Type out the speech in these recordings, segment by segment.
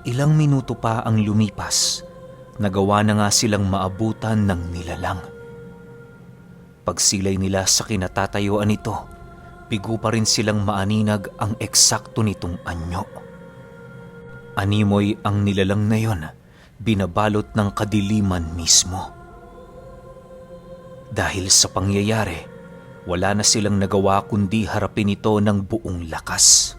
Ilang minuto pa ang lumipas, nagawa na nga silang maabutan ng nilalang. Pagsilay nila sa kinatatayuan nito, bigo pa rin silang maaninag ang eksakto nitong anyo. Animoy ang nilalang na yon, binabalot ng kadiliman mismo. Dahil sa pangyayari, wala na silang nagawa kundi harapin ito ng buong lakas.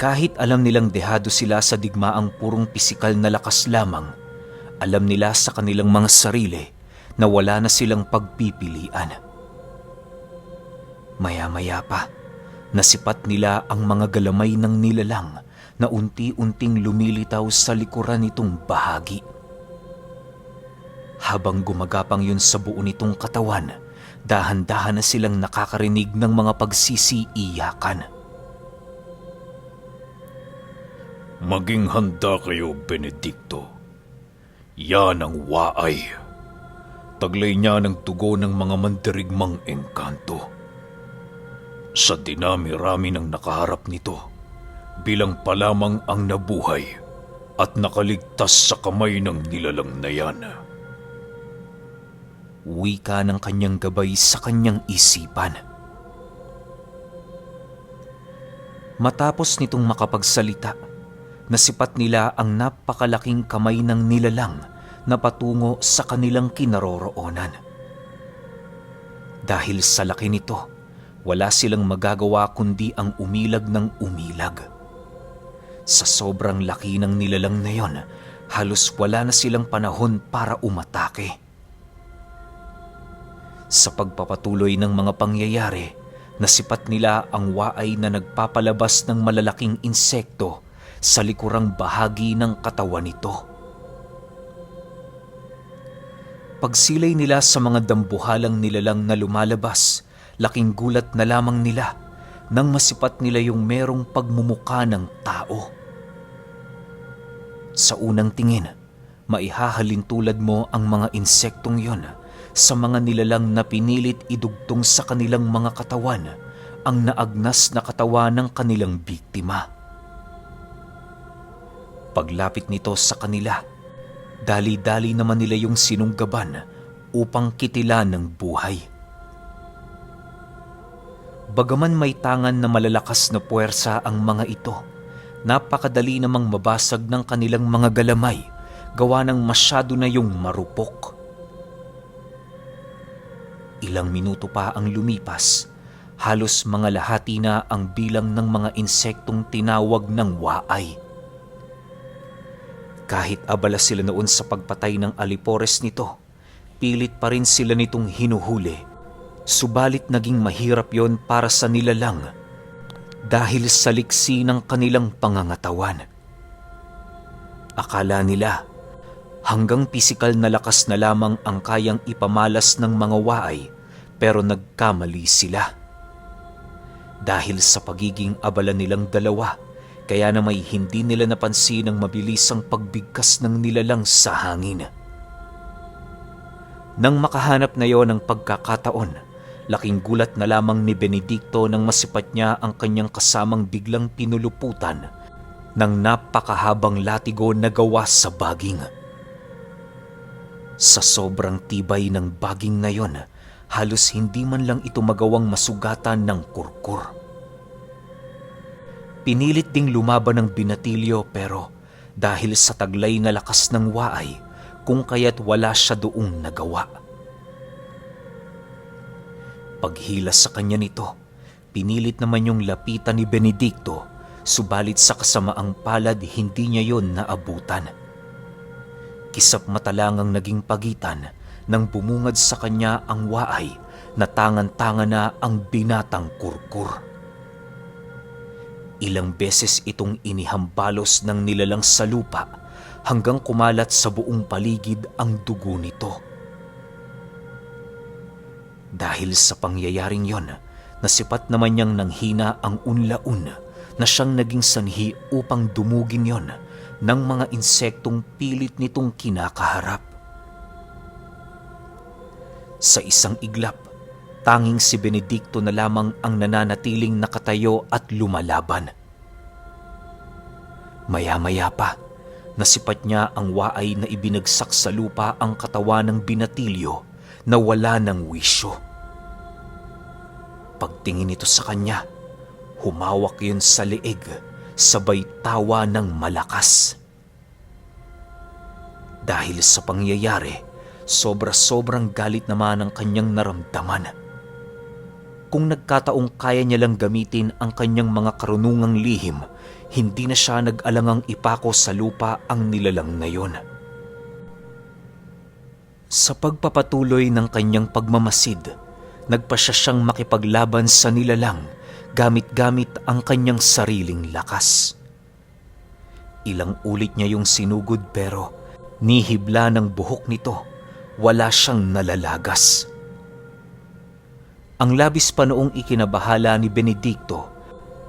Kahit alam nilang dehado sila sa digmaang purong pisikal na lakas lamang, alam nila sa kanilang mga sarili na wala na silang pagpipilian. Maya-maya pa, nasipat nila ang mga galamay ng nilalang na unti-unting lumilitaw sa likuran nitong bahagi. Habang gumagapang yun sa buo nitong katawan, dahan-dahan na silang nakakarinig ng mga pagsisiiyakan. Maging handa kayo, Benedikto. Yan ang waay. Taglay niya ng tugo ng mga mandirigmang engkanto. Sa dinami-rami ng nakaharap nito, bilang pa lamang ang nabuhay at nakaligtas sa kamay ng nilalang na yan. Wika ng kanyang gabay sa kanyang isipan. Matapos nitong makapagsalita, nasipat nila ang napakalaking kamay ng nilalang na patungo sa kanilang kinaroroonan. Dahil sa laki nito, wala silang magagawa kundi ang umilag ng umilag. Sa sobrang laki ng nilalang na yon, halos wala na silang panahon para umatake. Sa pagpapatuloy ng mga pangyayari, nasipat nila ang waay na nagpapalabas ng malalaking insekto sa likurang bahagi ng katawan nito. Pagsilay nila sa mga dambuhalang nilalang na lumalabas, laking gulat na lamang nila nang masipat nila yung merong pagmumuka ng tao. Sa unang tingin, maihahalin tulad mo ang mga insektong yon sa mga nilalang na pinilit idugtong sa kanilang mga katawan ang naagnas na katawan ng kanilang biktima. Paglapit nito sa kanila, dali-dali naman nila yung sinunggaban upang kitilan ng buhay. Bagaman may tangan na malalakas na puwersa ang mga ito, napakadali namang mabasag ng kanilang mga galamay gawa ng masyado na yung marupok. Ilang minuto pa ang lumipas, halos mga lahati na ang bilang ng mga insektong tinawag ng waay. Kahit abala sila noon sa pagpatay ng alipores nito, pilit pa rin sila nitong hinuhuli. Subalit naging mahirap yon para sa nilalang dahil sa liksi ng kanilang pangangatawan. Akala nila hanggang pisikal na lakas na lamang ang kayang ipamalas ng mga waay, pero nagkamali sila. Dahil sa pagiging abala nilang dalawa, kaya na may hindi nila napansin ang mabilisang pagbigkas ng nilalang sa hangin. Nang makahanap na yon ng pagkakataon, laking gulat na lamang ni Benedikto nang masipat niya ang kanyang kasamang biglang pinuluputan ng napakahabang latigo na gawa sa baging. Sa sobrang tibay ng baging na yon, halos hindi man lang ito magawang masugatan ng kurkur. Pinilit ding lumaban ng binatilyo pero dahil sa taglay na lakas ng waay, kung kaya't wala siya doong nagawa. Paghilas sa kanya nito, pinilit naman yung lapitan ni Benedikto, subalit sa kasamaang palad hindi niya yon naabutan. Kisap mata lang ang naging pagitan nang bumungad sa kanya ang waay na tangan-tanga na ang binatang kurkur. Ilang beses itong inihambalos ng nilalang sa lupa hanggang kumalat sa buong paligid ang dugo nito. Dahil sa pangyayaring yon, nasipat naman niyang nanghina ang unlaun na siyang naging sanhi upang dumugin yon ng mga insektong pilit nitong kinakaharap. Sa isang iglap, tanging si Benedikto na lamang ang nananatiling nakatayo at lumalaban. Maya-maya pa, nasipat niya ang waay na ibinagsak sa lupa ang katawan ng binatilyo na wala ng wisyo. Pagtingin nito sa kanya, humawak yun sa leeg, sabay tawa ng malakas. Dahil sa pangyayari, sobra-sobrang galit naman ang kanyang naramdaman. Kung nagkataong kaya niya lang gamitin ang kanyang mga karunungang lihim, hindi na siya nag-alangang ipako sa lupa ang nilalang na yon. Sa pagpapatuloy ng kanyang pagmamasid, nagpasya siyang makipaglaban sa nilalang gamit-gamit ang kanyang sariling lakas. Ilang ulit niya yung sinugod pero nihibla ng buhok nito, wala siyang nalalagas. Ang labis pa noong ikinabahala ni Benedicto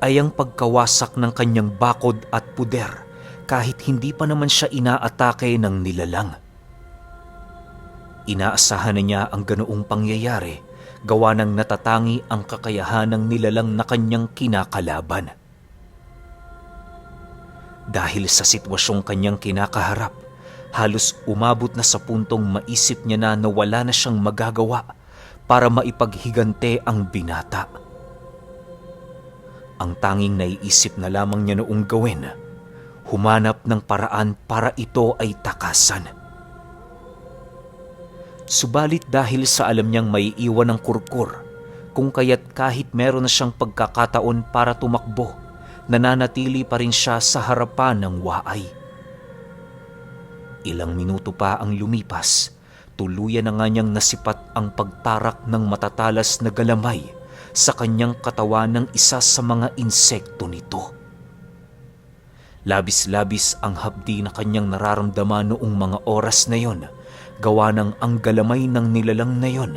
ay ang pagkawasak ng kanyang bakod at puder kahit hindi pa naman siya inaatake ng nilalang. Inaasahan na niya ang ganoong pangyayari gawa ng natatangi ang kakayahan ng nilalang na kanyang kinakalaban. Dahil sa sitwasyong kanyang kinakaharap, halos umabot na sa puntong maisip niya na wala na siyang magagawa para maipaghigante ang binata. Ang tanging naiisip na lamang niya noong gawin, humanap ng paraan para ito ay takasan. Subalit dahil sa alam niyang may iwan ng kurkur, kung kaya't kahit meron na siyang pagkakataon para tumakbo, nananatili pa rin siya sa harapan ng waay. Ilang minuto pa ang lumipas, tuluyan na nga niyang nasipat ang pagtarak ng matatalas na galamay sa kanyang katawan ng isa sa mga insekto nito. Labis-labis ang hapdi na kanyang nararamdaman noong mga oras na yon, gawa ng ang galamay ng nilalang na yon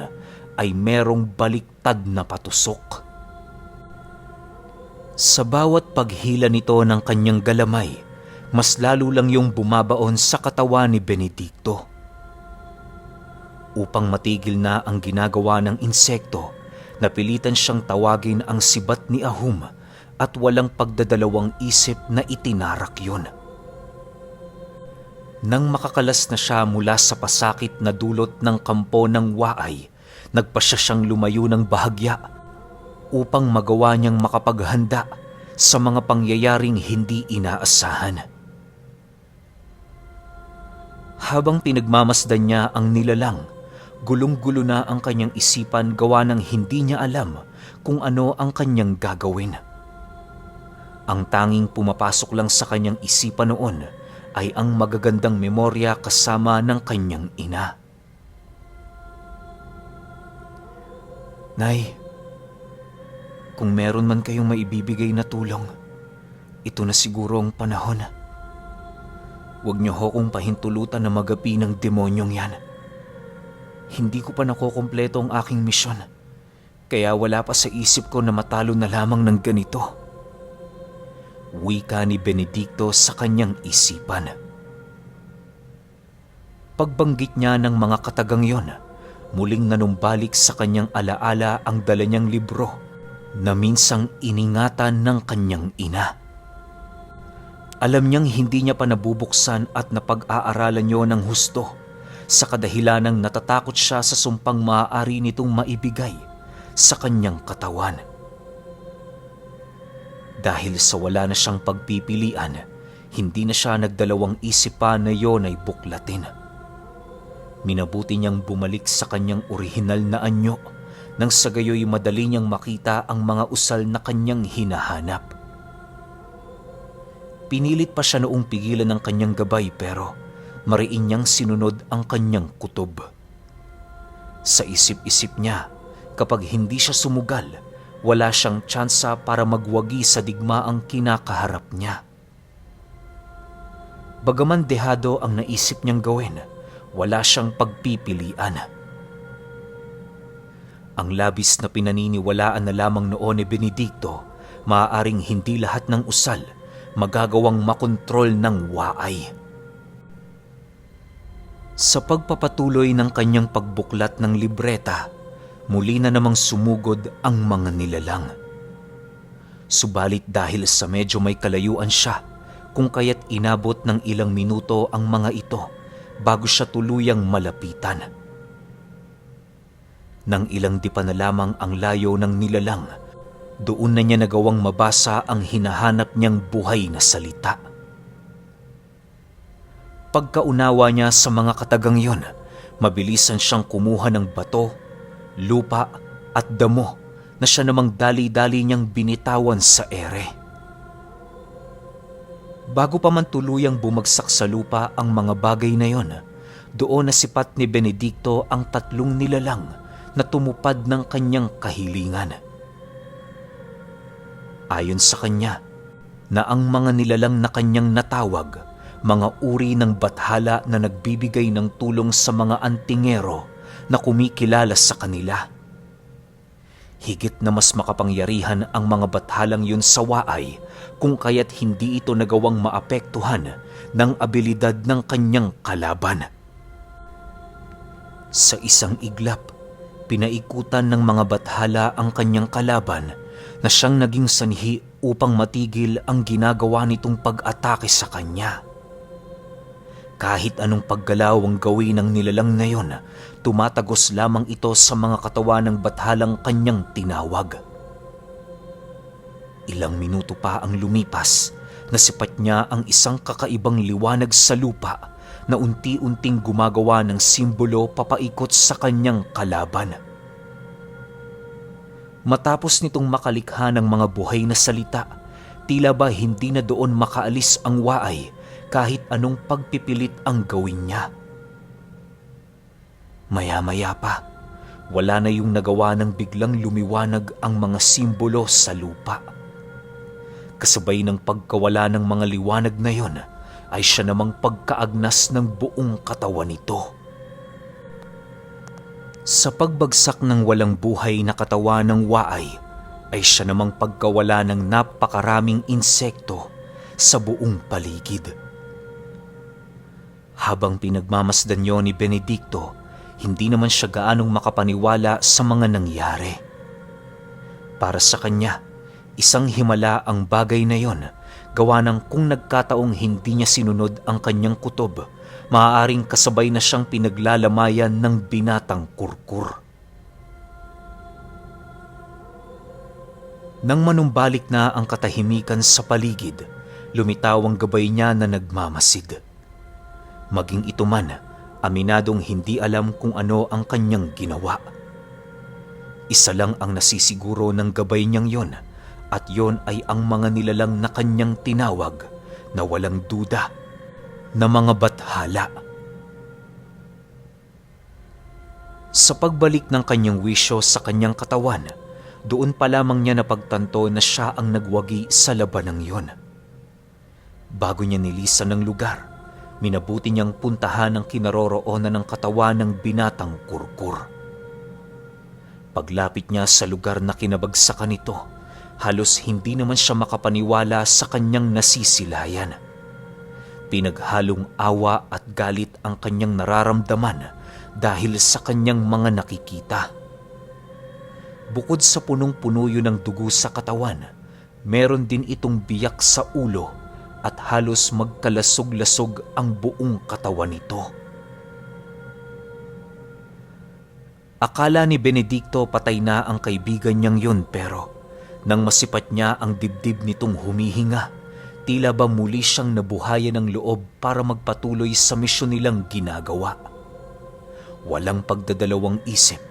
ay merong baliktad na patusok. Sa bawat paghila nito ng kanyang galamay, mas lalo lang yung bumabaon sa katawan ni Benedicto. Upang matigil na ang ginagawa ng insekto, napilitan siyang tawagin ang sibat ni Ahum at walang pagdadalawang isip na itinarak yun. Nang makakalas na siya mula sa pasakit na dulot ng kampo ng waay, nagpasya siyang lumayo ng bahagya upang magawa niyang makapaghanda sa mga pangyayaring hindi inaasahan. Habang pinagmamasdan niya ang nilalang, gulong-gulo na ang kanyang isipan gawa ng hindi niya alam kung ano ang kanyang gagawin. Ang tanging pumapasok lang sa kanyang isipan noon ay ang magagandang memorya kasama ng kanyang ina. Nay, kung meron man kayong maibibigay na tulong, ito na siguro ang panahon. Huwag niyo ho kong pahintulutan na magapi ng demonyong yan. Hindi ko pa nakukumpleto ang aking misyon, kaya wala pa sa isip ko na matalo na lamang ng ganito. Wika ni Benedicto sa kanyang isipan. Pagbanggit niya ng mga katagang yon, muling nanumbalik sa kanyang alaala ang dala niyang libro na minsang iningatan ng kanyang ina. Alam niyang hindi niya pa nabubuksan at napag-aaralan niyo ng husto sa kadahilanang natatakot siya sa sumpang maaari nitong maibigay sa kanyang katawan. Dahil sa wala na siyang pagpipilian, hindi na siya nagdalawang isip pa na yon ay buklatin. Minabuti niyang bumalik sa kanyang orihinal na anyo nang sa gayoy madali niyang makita ang mga usal na kanyang hinahanap. Pinilit pa siya noong pigilan ng kanyang gabay pero mariin niyang sinunod ang kanyang kutob. Sa isip-isip niya, kapag hindi siya sumugal, wala siyang tsansa para magwagi sa digmaang kinakaharap niya. Bagaman dehado ang naisip niyang gawin, wala siyang pagpipilian. Ang labis na pinaniniwalaan na lamang noon ni Benedicto, maaaring hindi lahat ng usal magagawang makontrol ng waay. Sa pagpapatuloy ng kanyang pagbuklat ng libreta, muli na namang sumugod ang mga nilalang. Subalit dahil sa medyo may kalayuan siya, kung kaya't inabot ng ilang minuto ang mga ito bago siya tuluyang malapitan. Nang ilang dipa na lamang ang layo ng nilalang, doon na niya nagawang mabasa ang hinahanap niyang buhay na salita. Pagkaunawa niya sa mga katagang yon, mabilisan siyang kumuha ng bato, lupa at damo na siya namang dali-dali niyang binitawan sa ere. Bago pa man tuluyang bumagsak sa lupa ang mga bagay na yon, doon nasipat ni Benedicto ang 3 nilalang na tumupad ng kanyang kahilingan. Ayon sa kanya, na ang mga nilalang na kanyang natawag, mga uri ng bathala na nagbibigay ng tulong sa mga antingero na kumikilala sa kanila. Higit na mas makapangyarihan ang mga bathalang yun sa waay kung kaya't hindi ito nagawang maapektuhan ng abilidad ng kanyang kalaban. Sa isang iglap, pinaikutan ng mga bathala ang kanyang kalaban na siyang naging sanhi upang matigil ang ginagawa nitong pag-atake sa kanya. Kahit anong paggalaw ang gawin ng nilalang na yon, tumatagos lamang ito sa mga katawan ng bathalang kanyang tinawag. Ilang minuto pa ang lumipas, nasipat niya ang isang kakaibang liwanag sa lupa na unti-unting gumagawa ng simbolo papaikot sa kanyang kalaban. Matapos nitong makalikha ng mga buhay na salita, tila ba hindi na doon makaalis ang waay kahit anong pagpipilit ang gawin niya. Maya-maya pa, wala na yung nagawa ng biglang lumiwanag ang mga simbolo sa lupa. Kasabay ng pagkawala ng mga liwanag na yon, ay siya namang pagkaagnas ng buong katawan nito. Sa pagbagsak ng walang buhay na katawan ng waay, ay siya namang pagkawala ng napakaraming insekto sa buong paligid. Habang pinagmamasdan yon ni Benedicto, hindi naman siya gaanong makapaniwala sa mga nangyari. Para sa kanya, isang himala ang bagay na yon, gawa ng kung nagkataong hindi niya sinunod ang kanyang kutob, maaaring kasabay na siyang pinaglalamayan ng binatang kurkur. Nang manumbalik na ang katahimikan sa paligid, lumitaw ang gabay niya na nagmamasid. Maging ito man, aminadong hindi alam kung ano ang kanyang ginawa. Isa lang ang nasisiguro ng gabay niyang yon, at yon ay ang mga nilalang na kanyang tinawag na walang duda na mga bathala. Sa pagbalik ng kanyang wisyo sa kanyang katawan, doon pa lamang niya napagtanto na siya ang nagwagi sa labanang yon. Bago niya nilisan ng lugar, minabuti niyang puntahan ang kinaroroonan ng katawan ng binatang kurkur. Paglapit niya sa lugar na kinabagsakan nito, halos hindi naman siya makapaniwala sa kanyang nasisilayan. Pinaghalong awa at galit ang kanyang nararamdaman dahil sa kanyang mga nakikita. Bukod sa punong-puno yun ng dugo sa katawan, meron din itong biyak sa ulo at halos magkalasog-lasog ang buong katawan nito. Akala ni Benedicto patay na ang kaibigan niyang yun, pero nang masipat niya ang dibdib nitong humihinga, tila ba muli siyang nabuhayan ng loob para magpatuloy sa misyon nilang ginagawa. Walang pagdadalawang isip,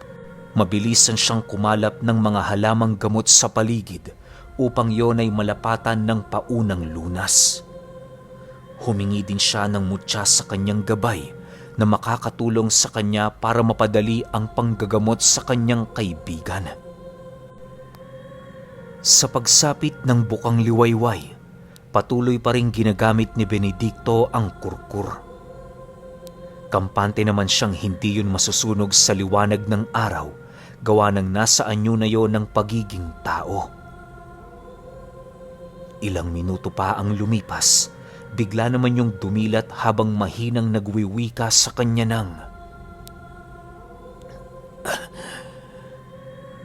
mabilisan siyang kumalap ng mga halamang gamot sa paligid upang yon ay malapatan ng paunang lunas. Humingi din siya ng mutya sa kanyang gabay na makakatulong sa kanya para mapadali ang panggagamot sa kanyang kaibigan. Sa pagsapit ng bukang liwayway, patuloy pa rin ginagamit ni Benedicto ang kurkur. Kampante naman siyang hindi yun masusunog sa liwanag ng araw, gawa ng nasa anyo na yon ng pagiging tao. Ilang minuto pa ang lumipas, bigla naman yung dumilat habang mahinang nagwiwika sa kanya ng,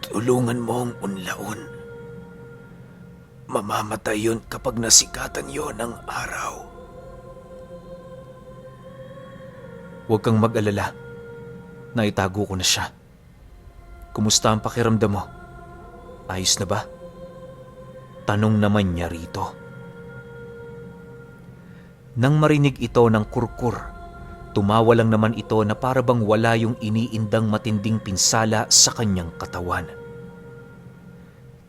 "Tulungan mo ang unlaon. Mamamatay yun kapag nasikatan yon ng araw. Huwag kang mag-alala. Naitago ko na siya. Kumusta ang pakiramdam mo? Ayos na ba? Tanong naman niya rito. Nang marinig ito ng kurkur, tumawa lang naman ito na para bang wala yung iniindang matinding pinsala sa kanyang katawan.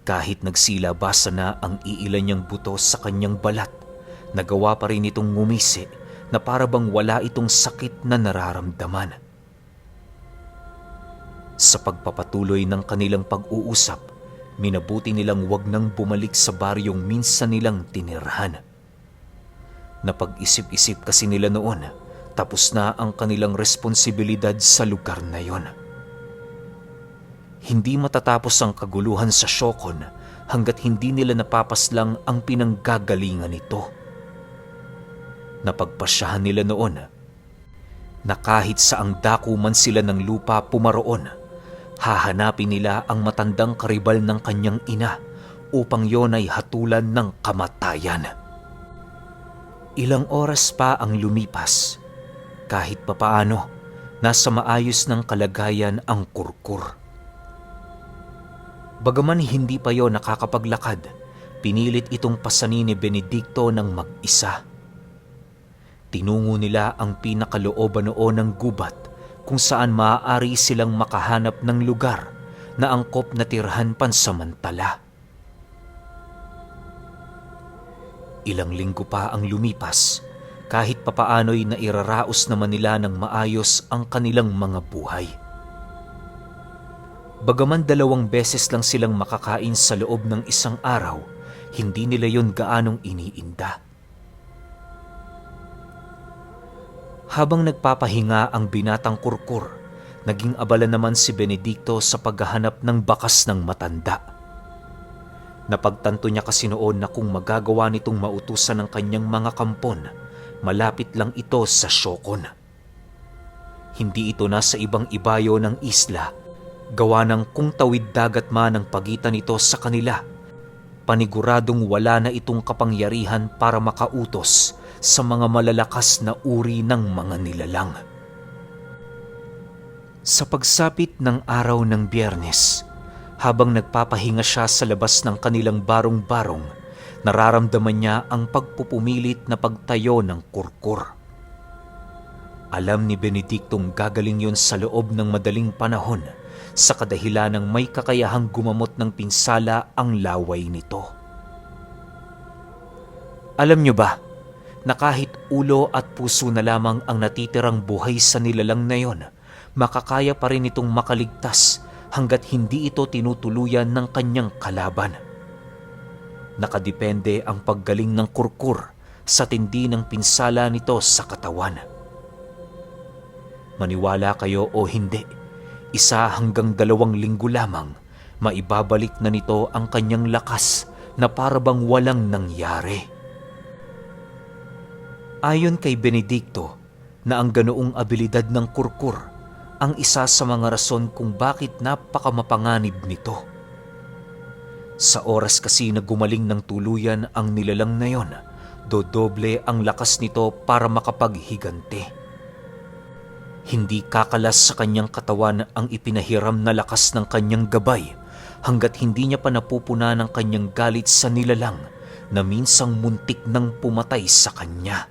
Kahit nagsilabasa na ang iilan niyang buto sa kanyang balat, nagawa pa rin itong ngumisi na para bang wala itong sakit na nararamdaman. Sa pagpapatuloy ng kanilang pag-uusap, minabuti nilang wag nang bumalik sa baryong minsan nilang tinirhan. Napag-isip-isip kasi nila noon, tapos na ang kanilang responsibilidad sa lugar na yon. Hindi matatapos ang kaguluhan sa Siokon hanggat hindi nila napapaslang ang pinanggagalingan nito. Napagpasyahan nila noon na kahit saang dako man sila ng lupa pumaroon, hahanapin nila ang matandang karibal ng kanyang ina upang yon ay hatulan ng kamatayan. Ilang oras pa ang lumipas, kahit papaano nasa maayos ng kalagayan ang kurkur. Bagaman hindi pa yon nakakapaglakad, pinilit itong pasanin ni Benedicto ng mag-isa. Tinungo nila ang pinakalooban noon ng gubat kung saan maaari silang makahanap ng lugar na angkop na tirhan pansamantala. Ilang linggo pa ang lumipas, kahit papaano'y nairaraos naman nila ng maayos ang kanilang mga buhay. Bagaman 2 beses lang silang makakain sa loob ng isang araw, hindi nila yon gaanong iniinda. Habang nagpapahinga ang binatang kurkur, naging abala naman si Benedicto sa paghahanap ng bakas ng matanda. Napagtanto niya kasi noon na kung magagawa nitong mautusan ng kanyang mga kampon, malapit lang ito sa Siokon. Hindi ito nasa ibang ibayo ng isla, gawa ng kung tawid dagat man ang pagitan nito sa kanila, paniguradong wala na itong kapangyarihan para makautos sa mga malalakas na uri ng mga nilalang. Sa pagsapit ng araw ng Biyernes, habang nagpapahinga siya sa labas ng kanilang barong-barong, nararamdaman niya ang pagpupumilit na pagtayo ng kurkur. Alam ni Benedictong gagaling yon sa loob ng madaling panahon, sa kadahilan ng may kakayahang gumamot ng pinsala ang laway nito. Alam niyo ba na kahit ulo at puso na lamang ang natitirang buhay sa nilalang na yon, makakaya pa rin itong makaligtas hanggat hindi ito tinutuluyan ng kanyang kalaban. Nakadepende ang paggaling ng kurkur sa tindi ng pinsala nito sa katawan. Maniwala kayo o hindi, 1 hanggang 2 linggo lamang, maibabalik na nito ang kanyang lakas na parabang walang nangyari. Ayon kay Benedicto, na ang ganoong abilidad ng kurkur ang isa sa mga rason kung bakit napakamapanganib nito. Sa oras kasi na gumaling ng tuluyan ang nilalang na yon, dodoble ang lakas nito para makapaghigante. Hindi kakalas sa kanyang katawan ang ipinahiram na lakas ng kanyang gabay hanggat hindi niya pa napupuna ng kanyang galit sa nilalang na minsang muntik nang pumatay sa kanya.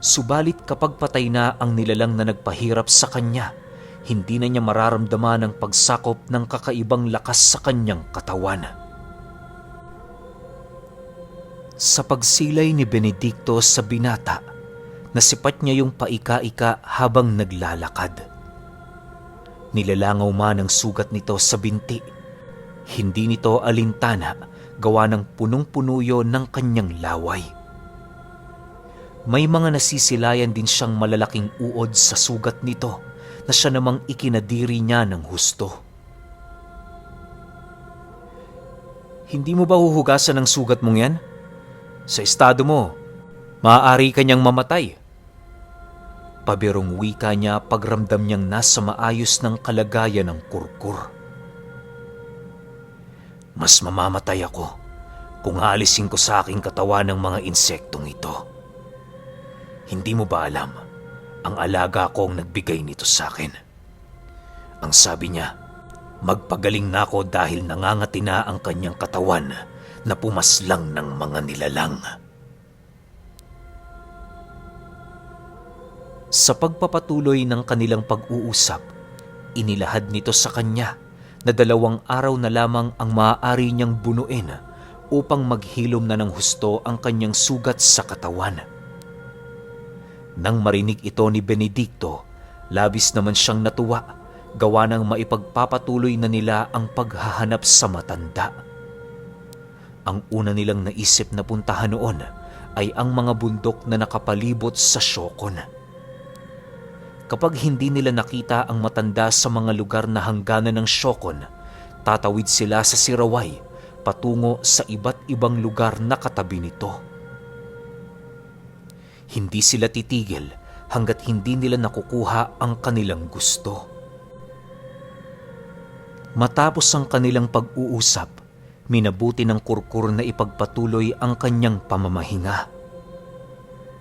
Subalit kapag patay na ang nilalang na nagpahirap sa kanya, hindi na niya mararamdaman ang pagsakop ng kakaibang lakas sa kanyang katawan. Sa pagsilay ni Benedicto sa binata, nasipat niya yung paika-ika habang naglalakad. Nilalangaw man ang sugat nito sa binti. Hindi nito alintana, gawa ng punong-puno yon ng kanyang laway. May mga nasisilayan din siyang malalaking uod sa sugat nito na siya namang ikinadiri niya ng husto. Hindi mo ba huhugasan ang sugat mong yan? Sa estado mo, maaari ka niyang mamatay. Pabirong wika niya pagramdam niyang nasa maayos ng kalagayan ng kurkur. Mas mamamatay ako kung aalisin ko sa aking katawan ng mga insektong ito. Hindi mo ba alam, ang alaga ko ang nagbigay nito sa akin. Ang sabi niya, magpagaling na ako dahil nangangati na ang kanyang katawan na pumaslang ng mga nilalang. Sa pagpapatuloy ng kanilang pag-uusap, inilahad nito sa kanya na 2 araw na lamang ang maaari niyang bunuin upang maghilom na ng husto ang kanyang sugat sa katawan. Nang marinig ito ni Benedicto, labis naman siyang natuwa, gawa ng maipagpapatuloy na nila ang paghahanap sa matanda. Ang una nilang naisip na puntahan noon ay ang mga bundok na nakapalibot sa Siokon. Kapag hindi nila nakita ang matanda sa mga lugar na hangganan ng Siokon, tatawid sila sa Siraway patungo sa iba't ibang lugar na katabi nito. Hindi sila titigil hanggat hindi nila nakukuha ang kanilang gusto. Matapos ang kanilang pag-uusap, minabuti ng Kurkur na ipagpatuloy ang kanyang pamamahinga.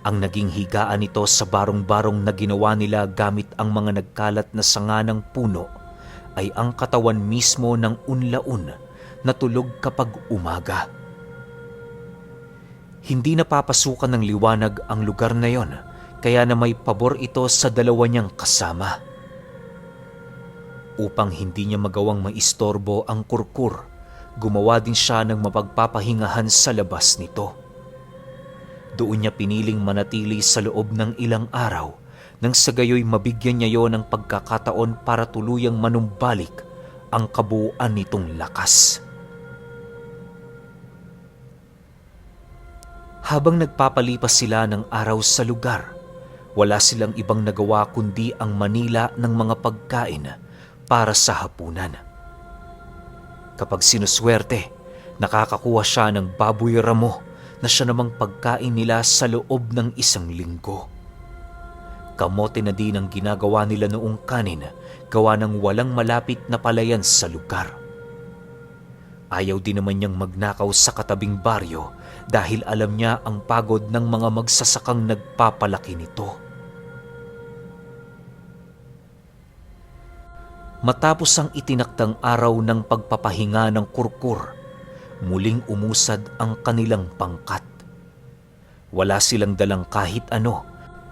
Ang naging higaan nito sa barong-barong na ginawa nila gamit ang mga nagkalat na sanga ng puno ay ang katawan mismo ng unlaon na tulog kapag umaga. Hindi napapasukan ng liwanag ang lugar na yon, kaya na may pabor ito sa 2 niyang kasama. Upang hindi niya magawang maistorbo ang Kurkur, gumawa din siya ng mapagpapahingahan sa labas nito. Doon niya piniling manatili sa loob ng ilang araw nang sa gayoy mabigyan niya yon ng pagkakataon para tuluyang manumbalik ang kabuuan nitong lakas. Habang nagpapalipas sila ng araw sa lugar, wala silang ibang nagawa kundi ang manila ng mga pagkain para sa hapunan. Kapag sinuswerte, nakakakuha siya ng baboy ramo na siya namang pagkain nila sa loob ng 1 linggo. Kamote na din ang ginagawa nila noong kanin, gawa ng walang malapit na palayan sa lugar. Ayaw din naman niyang magnakaw sa katabing baryo dahil alam niya ang pagod ng mga magsasakang nagpapalaki nito. Matapos ang itinaktang araw ng pagpapahinga ng Kurkur, muling umusad ang kanilang pangkat. Wala silang dalang kahit ano,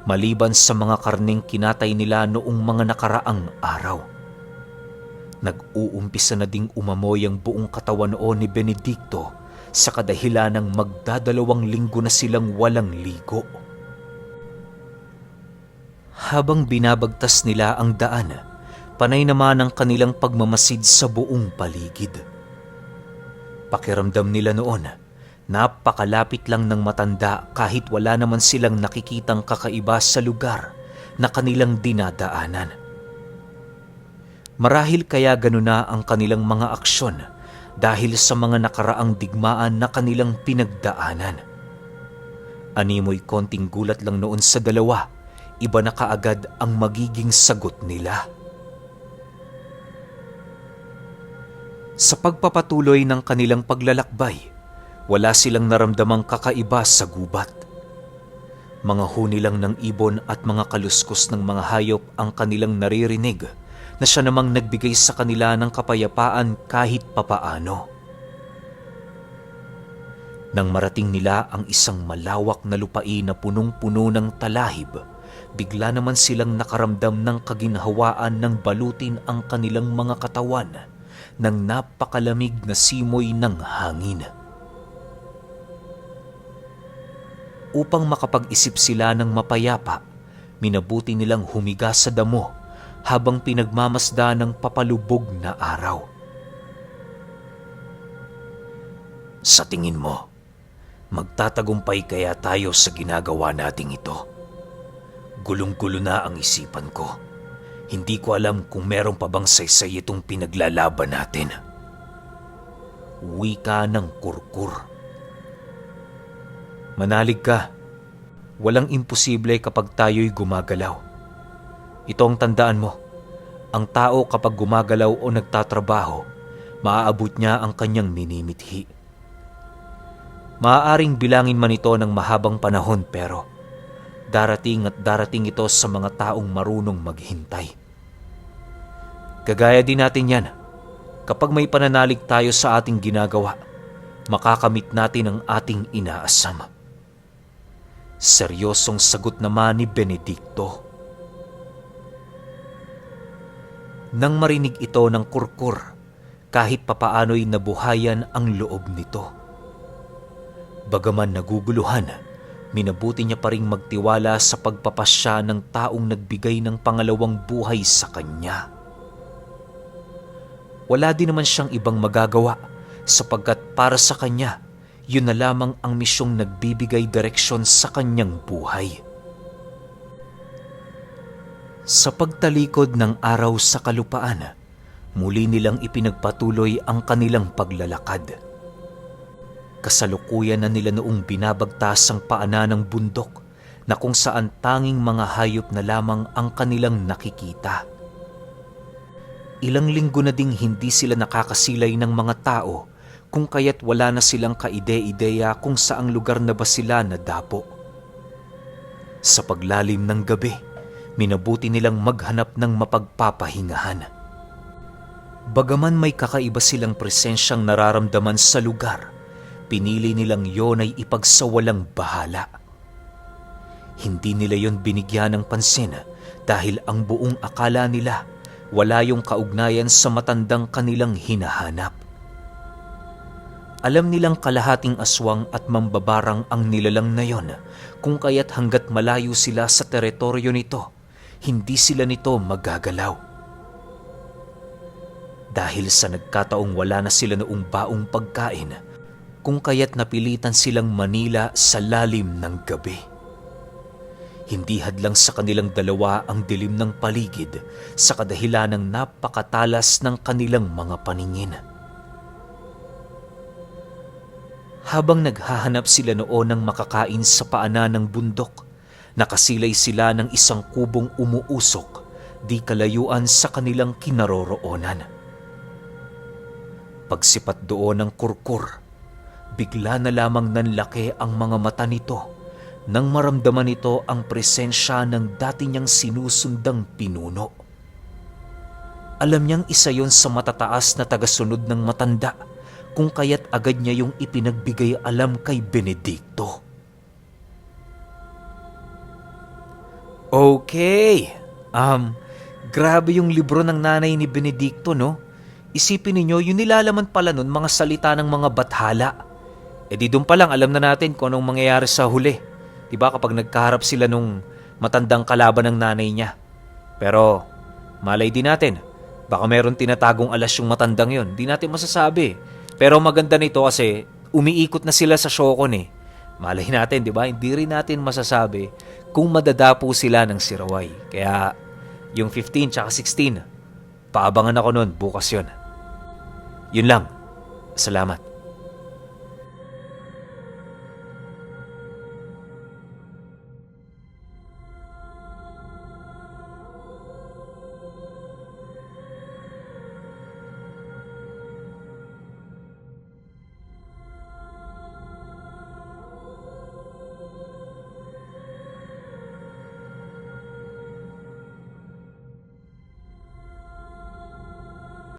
maliban sa mga karneng kinatay nila noong mga nakaraang araw. Nag-uumpisa na ding umamoy ang buong katawan noon ni Benedicto sa kadahilan ng magda2 linggo na silang walang ligo. Habang binabagtas nila ang daan, panay naman ang kanilang pagmamasid sa buong paligid. Pakiramdam nila noon, napakalapit lang ng matanda kahit wala naman silang nakikitang kakaiba sa lugar na kanilang dinadaanan. Marahil kaya ganun na ang kanilang mga aksyon dahil sa mga nakaraang digmaan na kanilang pinagdaanan. Animoy konting gulat lang noon sa 2, iba na kaagad ang magiging sagot nila. Sa pagpapatuloy ng kanilang paglalakbay, wala silang naramdamang kakaiba sa gubat. Mga huni lang ng ibon at mga kaluskos ng mga hayop ang kanilang naririnig na siya namang nagbigay sa kanila ng kapayapaan kahit papaano. Nang marating nila ang isang malawak na lupain na punong-puno ng talahib, bigla naman silang nakaramdam ng kaginhawaan ng balutin ang kanilang mga katawan ng napakalamig na simoy ng hangin. Upang makapag-isip sila ng mapayapa, minabuti nilang humiga sa damo habang pinagmamasda ng papalubog na araw. Sa tingin mo, magtatagumpay kaya tayo sa ginagawa nating ito? Gulong-gulo na ang isipan ko. Hindi ko alam kung meron pa bang saysay itong pinaglalaban natin. Wika ng Kurkur. Manalig ka. Walang imposible kapag tayo'y gumagalaw. Ito ang tandaan mo. Ang tao kapag gumagalaw o nagtatrabaho, maaabot niya ang kanyang minimithi. Maaaring bilangin man ito ng mahabang panahon pero darating at darating ito sa mga taong marunong maghintay. Kagaya din natin yan. Kapag may pananalig tayo sa ating ginagawa, makakamit natin ang ating inaasam. Seryosong sagot naman ni Benedicto. Nang marinig ito ng kurkur, kahit papaano'y nabuhayan ang loob nito. Bagaman naguguluhan, minabuti niya pa ring magtiwala sa pagpapasya ng taong nagbigay ng pangalawang buhay sa kanya. Wala din naman siyang ibang magagawa sapagkat para sa kanya, yun na lamang ang misyong nagbibigay direksyon sa kanyang buhay. Sa pagtalikod ng araw sa kalupaan, muli nilang ipinagpatuloy ang kanilang paglalakad. Kasalukuyan na nila noong binabagtas ang paanan ng bundok na kung saan tanging mga hayop na lamang ang kanilang nakikita. Ilang linggo na ding hindi sila nakakasilay ng mga tao kung kaya't wala na silang kaide-ideya kung saang lugar na ba sila nadapo. Sa paglalim ng gabi, minabuti nilang maghanap ng mapagpapahingahan. Bagaman may kakaiba silang presensyang nararamdaman sa lugar, pinili nilang yon ay ipagsawalang bahala. Hindi nila yon binigyan ng pansin dahil ang buong akala nila wala yung kaugnayan sa matandang kanilang hinahanap. Alam nilang kalahating aswang at mambabarang ang nilalang na yon, kung kaya't hanggat malayo sila sa teritoryo nito, hindi sila nito magagalaw. Dahil sa nagkataong wala na sila noong baong pagkain, kung kaya't napilitan silang manila sa lalim ng gabi. Hindi hadlang sa kanilang dalawa ang dilim ng paligid sa kadahilan ng napakatalas ng kanilang mga paningin. Habang naghahanap sila noon ng makakain sa paanan ng bundok, nakasilay sila ng isang kubong umuusok di kalayuan sa kanilang kinaroroonan. Pagsipat doon ng kurkur, bigla na lamang nanlaki ang mga mata nito nang maramdaman nito ang presensya ng dati niyang sinusundang pinuno. Alam niyang isa yon sa matataas na tagasunod ng matanda, kung kaya't agad niya yung ipinagbigay alam kay Benedicto. Okay, grabe yung libro ng nanay ni Benedicto, no? Isipin ninyo, yung nilalaman pala nun mga salita ng mga bathala. E di doon pa lang alam na natin kung anong mangyayari sa huli. Diba kapag nagkaharap sila nung matandang kalaban ng nanay niya. Pero malay din natin, baka meron tinatagong alas yung matandang yon. Di natin masasabi. Pero maganda nito kasi umiikot na sila sa Shokon eh. Malay natin, diba? Hindi rin natin masasabi kung madadapo sila ng Siraway. Kaya yung 15 tsaka 16, paabangan ako nun bukas yon. Yun lang. Salamat.